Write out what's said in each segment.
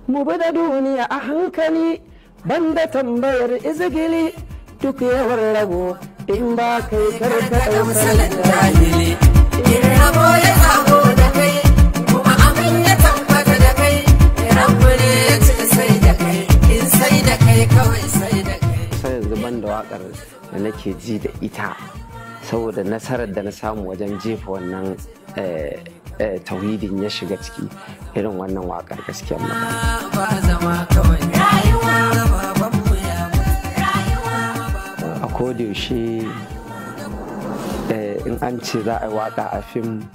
Mu bi da duniya a hankali, banda tambayar izgili, duk yawan rabo in ba kai karka misalin jahili. In rabo ya tsago da kai, kuma abin ya tabbata da kai, rabu ne ya ci sai da kai, in sai da kai kawai sai da kai. Sai yanzu ban da waƙar da nake ji da ita saboda nasarar da na samu wajen jefa wannan tauhidin ya shiga ciki irin wannan waƙar gaskiyar magana. Ba zama kawai rayuwa, babanmu ya A kodayaushe in an ce za a yi waƙa a fim,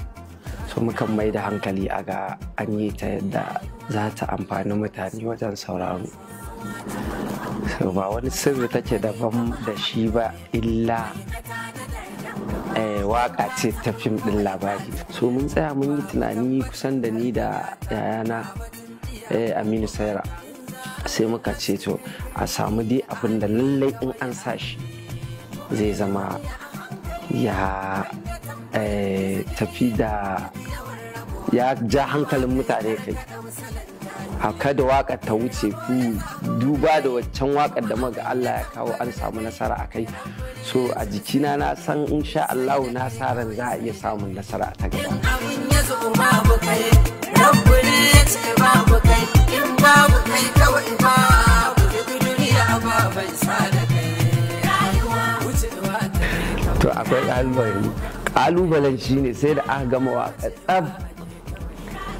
so mukan mai da hankali a ga an yi ta yadda za ta amfani mutane wajen sauraro. So ba wani sirri take daban da shi ba illa waƙa ce ta fim ɗin labari. So mun tsaya mun yi tunani kusan da ni da yayana Aminu Saira, sai muka ce to a samu dai abin da lallai in an sa shi zai zama ya tafi da ya ja hankalin mutane kai. A kada waƙar ta wuce ku duba da waccan waƙar da muka Allah ya kawo an samu nasara a kai. So a jikina na san insha Allahu na sa ran za a iya samun nasara ta gaba. Abin ya zo babu kai, rabu ne ya ce babu kai, in babu kai kawai babu, duk duniya ba bai sa da kai. Wucewa ta kai. To akwai ƙalubale. Ƙalubalen shine sai da aka gama waƙa tsaf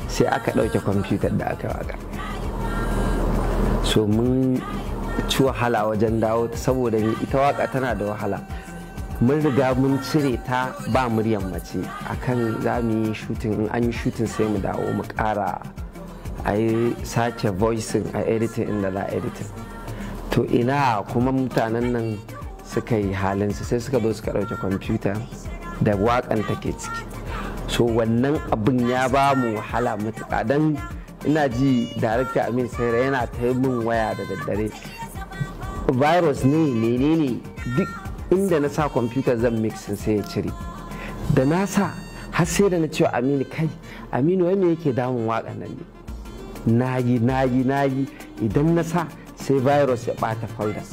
sai aka ɗauke kwamfutar da aka waƙa. So mun ci wahala wajen dawo ta saboda ita waƙa tana da wahala. Mun riga mun cire ta ba muryar mace akan za mu yi shooting, in an yi shooting sai mu dawo mu ƙara a yi sake voicing a editing inda za a editing. To ina kuma mutanen nan suka yi halinsu sai suka zo suka ɗauke kwamfuta da waƙan take ciki. So wannan abin ya ba mu wahala matuƙa don ina ji darakta Amin Saira yana ta yi min waya da daddare. Virus ne menene duk inda na sa kwamfuta zan mixin sai ya cire. Da na sa har sai da na ce wa Aminu kai Aminu wai me yake damun waƙan nan ne? Nayi nayi nayi idan na sa sai virus ya ɓata folder.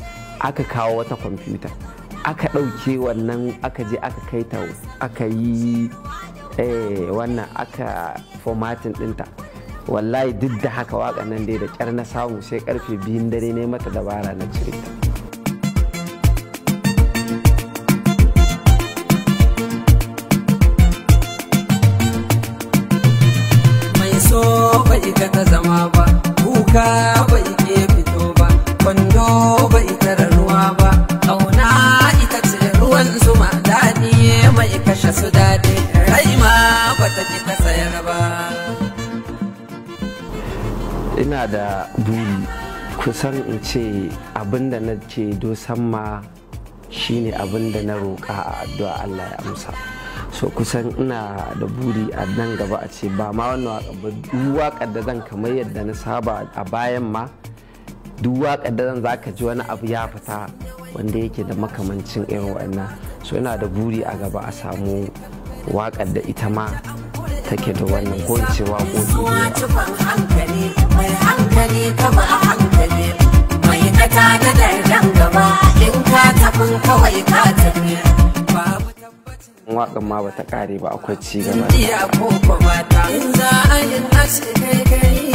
Aka kawo wata kwamfuta aka ɗauke wannan aka je aka kai ta aka yi wannan aka formatting ɗinta. Wallahi duk da haka waƙan nan dai da ƙyar na samu sai ƙarfe 2 dare ne mata dabara na cire ta. Mai so bai ka ta zama ba, kuka bai ke fito ba, kwando bai tara ruwa ba, ƙauna ita ce ruwan zuma, daɗi mai kashe su daɗi, rai ma bata ki ta sayar ba. Ina da buri kusan in ce abin da nake dosan ma shine abin da na roƙa a addu'a Allah ya amsa. So kusan ina da buri a nan gaba a ce ba ma wannan waƙa ba, duk waƙar da zan kamar yadda na saba a bayan ma, duk waƙar da zan zaka ji wani abu ya fita wanda yake da makamancin irin wannan. So ina da buri a gaba a samu waƙar da ita ma take da wannan ko in ce waƙoƙi da yawa. Cikon hankali, mai hankali kama a hankali, mai kata da dardan gaba, in ka tafi kawai ka tafi. Babu tabbacin Waƙar ma bata ƙare ba, akwai ci gaba. iya ko mata, in za a yi ashe kai kai.